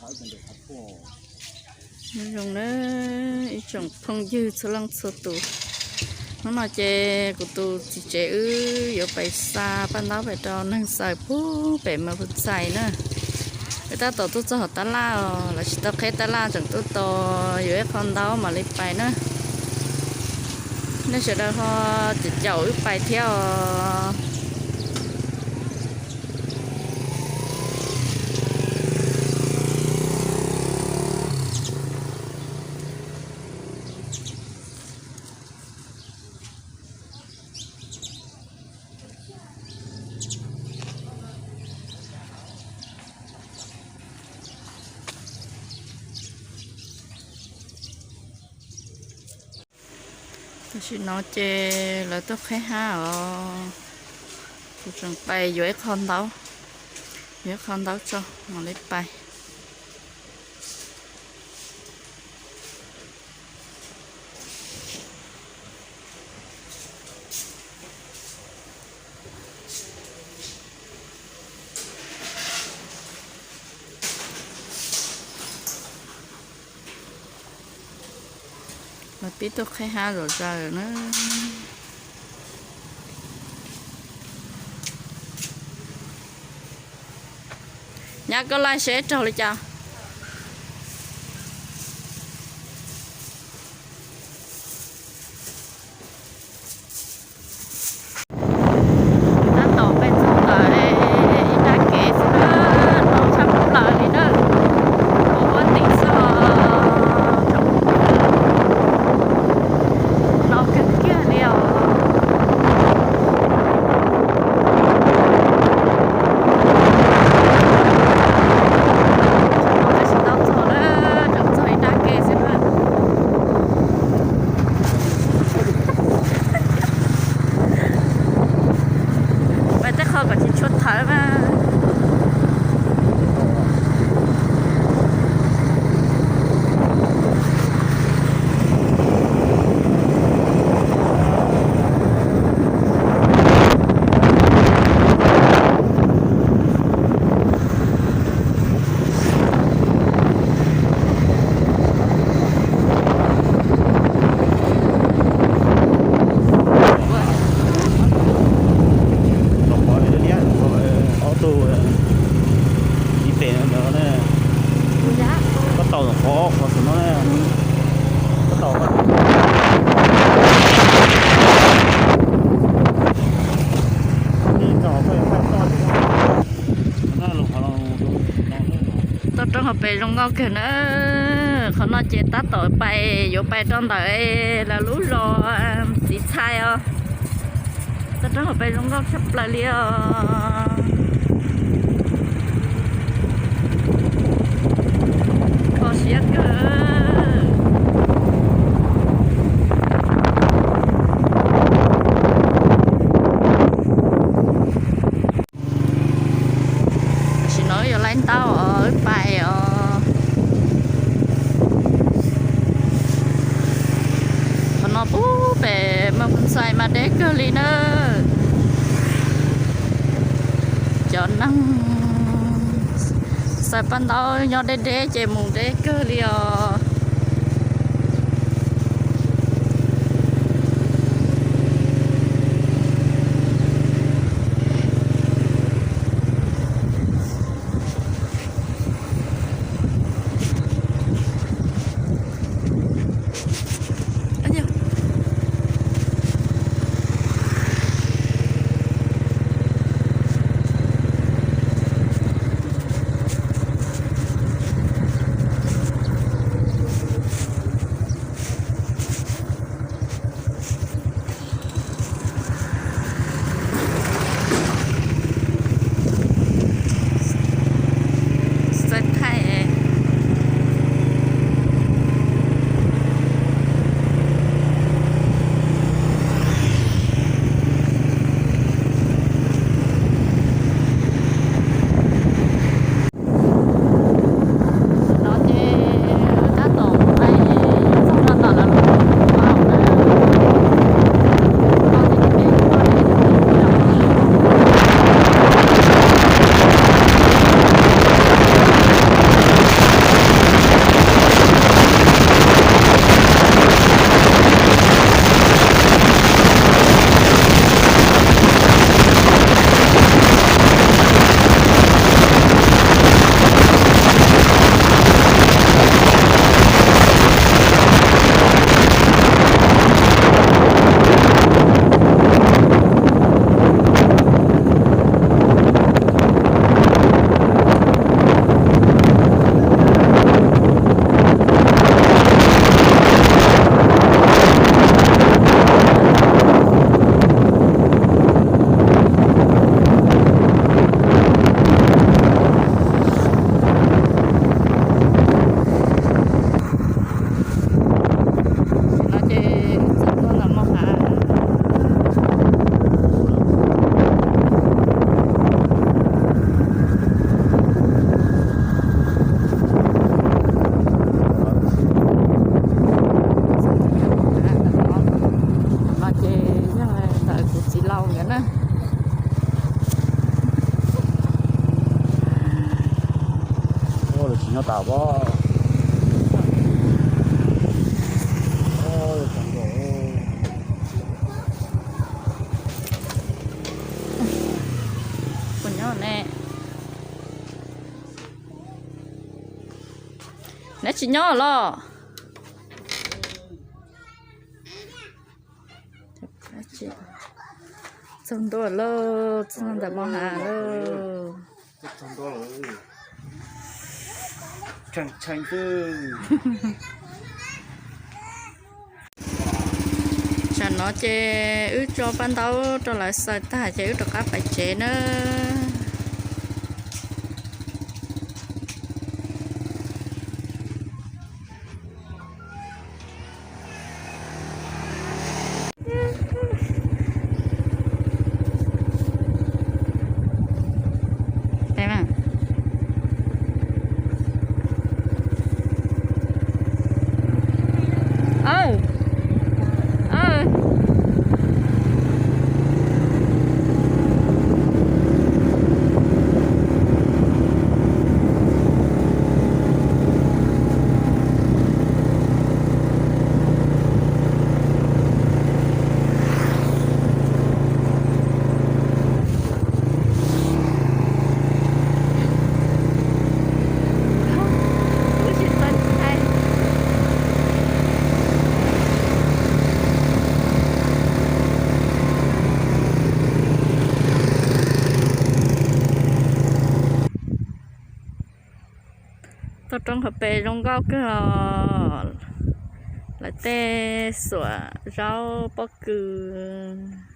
Nyob zoo na ib tsoom phooj ywg txhua leej txhua tus, hnub no ces kuv tus txiv tsev wb yuav pais xa paj ntaub pem rau neeg xaws pub pem Mas Phu Txais na. Wb tab tom tuaj txog hauv tab laj os, lawv tsis tau qheb tab laj tseem tuaj tos yuav ib qho ntaub mam li pais na. Nej sawv daws ho caum caum wb pais thiab os. Tam sim no ces lawv tuaj qheb hab os, kuv tseem pais yuav ib qho ntaub, yuav ib qho ntaub tso mam li pais. Lawv pib tuaj qheb hab zom zaws na. Nyab, koj laij seb raug li cas? Tab tom pem txog ntawm ib nrab kev xwb na, no tshaj plaws li na, ua ua tim xwb os. No kawg kiag li os. Tsis tau txog na, tseem txog ib nrab kev xwb na. Pais tej qho kom tsis tshua thawv mas. Ob tug ib pem ntawd, koj tau qhov qhov xwm no, koj tau. Toj roob hauv pes zoo nkauj kawg na. Qhov no ces tab tom pais yuav pais rau ntawm lawv lub zos Txiv Txhais os. Toj roob hauv pes zoo nkauj tshaj plaws li os. Kho siab kawg. Tam sim no wb yuav laij ntaub os, wb pais os. Qhov no pub pem Mas Phu Txais mas deb kawg li na. Cov neeg xaws paj ntaub nyob deb deb ces mus deb kawg li os. Tsis nyob tas pob. Puas nyob ne? Neb tsis nyob los? Txog ntua lauj, txog ntawm mos hav lauj. Tsam no ces wb tso paj ntaub rau lawv xaws tag ces wb rov qab pais tsev nawb. Toj roob qhov pem zoo nkauj kawg os, lawv tej xuam zaub pob kws.